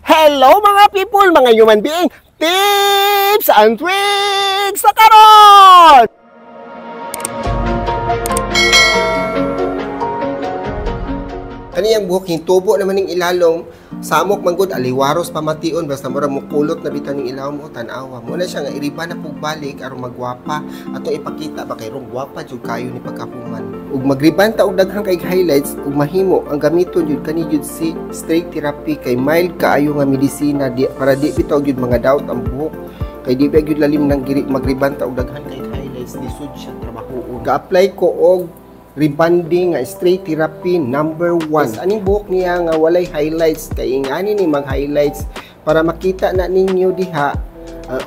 Hello, mga people, mga human being! Tips and tricks sa karon! Kaniyang buhok hintubo naman ning ilalom, samok manggod aliwaros pamation, basta mura mukulot na bitan ning ilawom o tan-awa. Mo na siya nga iriba na pug balik aron magwapa. Atong ipakita ba kay rong gwapa jud kayo ni pagkahuman. Ug magriban ta og daghang kay highlights ug mahimo ang gamiton jud kani jud si straight therapy kay mild kaayo nga medisina di para di bitaw jud mga doubt ang buhok. Kay di ba jud lalim nang giri magriban ta og daghan kay highlights, lisod siya trabahoon. Ga-apply ko og rebanding nga straight therapy number 1. Yes, aning buhok niya nga walay highlights kay ingani ni mag highlights para makita na ninyo diha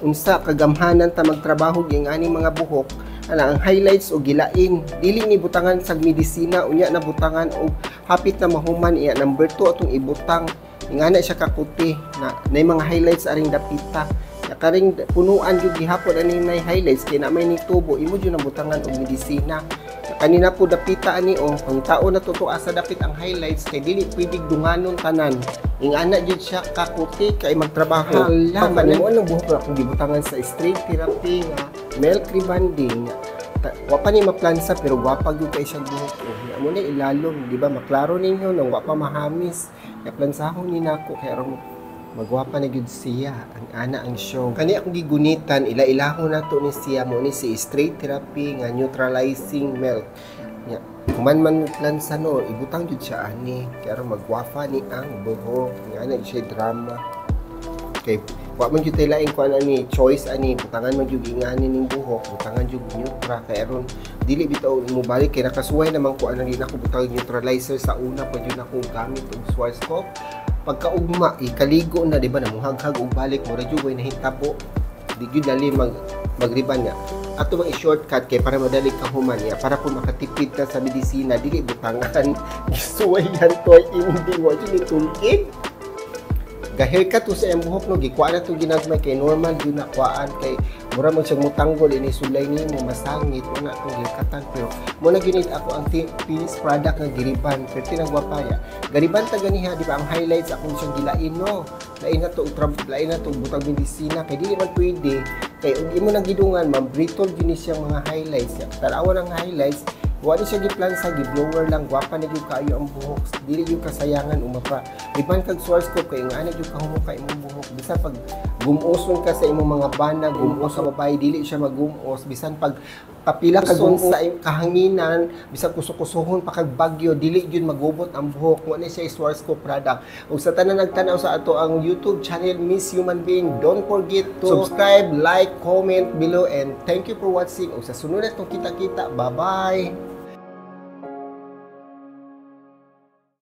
unsa kagamhanan ta magtrabaho ingani mga buhok. Ana ang highlights og gilain dili ni butangan sa medisina, unya na butangan og hapit na mahuman iya number 2 atong ibutang. Ingana siya kakuti na nay mga highlights aring dapita. Karing punuan jud gihapon ani nay highlights kay na may ni tubo imo jud ang butangan og medisina. Kanina po dapita ani o ang tao na totoo asa dapit ang highlights kay dili pwedeng dunganon tanan. Ingana jud siya kakuti kay magtrabaho. Hala man mo ang buhok akong gibutangan sa straight therapy nga milk rebanding. Wa pa ni maplansa pero gwapa gyud kay siyang buhok. Oh, amo na ilalom, di ba? Maklaro ninyo nang wa pa mahamis. Naplansahon ni nako kay aron magwapa na gyud siya ang ana ang show. Kani akong gigunitan, ila-ilahon nato ni siya mo ni si straight therapy nga neutralizing milk. Nya, human man plansa no, ibutang gyud siya ani kay aron magwapa ni ang buhok. Nga ana siya drama. Kay wa man gyud tay laing kuan ani choice ani butangan man gyud ingani ning buhok, butangan gyud neutra kay aron dili bitaw mo balik kay nakasuway naman ko anang nako butang neutralizer sa una pa gyud nako gamit og Schwarzkopf. Pagkaugma ikaligo na, di ba, namuhaghag og balik mo radyo way nahitabo, di gyud dali magriban niya. Ato bang i-shortcut kay para madali ka human niya, para po makatipid ka sa medisina, dili butangan gisuwayan to hindi wa jud ni tulid. Ga-haircut to sa iyang buhok no, gikuha na to ginagmay kay normal gyud na kuhaan kay mura man siyang mutanggol ini sulay nimo masangit wala tong haircutan pero mo na gyud ako ang finished product nga giriban pero tinagwapa ya. Gariban ta ganiha, di ba, ang highlights akong siyang gilain no. Lain na to lain na to butang medisina kay dili man pwede kay og imo nang gidungan ma'am brittle gyud ni siyang mga highlights. Tan-awa ng highlights, wa ni siya giplansa, gi-blower lang, gwapa na gyud kaayo ang buhok, dili gyud kasayangan umapa. Riban kag Schwarzkopf kay nga ana gyud kahumok ka imong buhok, bisan pag gumuson ka sa imong mga bana, gumos sa babae dili siya magumos, bisan pag papila ka sa kahanginan, bisan kusukusuhon pa kag bagyo, dili gyud magubot ang buhok. Wa ni siya Schwarzkopf product. Ug sa tanan nagtan-aw sa ato ang YouTube channel Miss Human Being, don't forget to subscribe, like, comment below, and thank you for watching. Ug sa sunod natong kita-kita, bye-bye.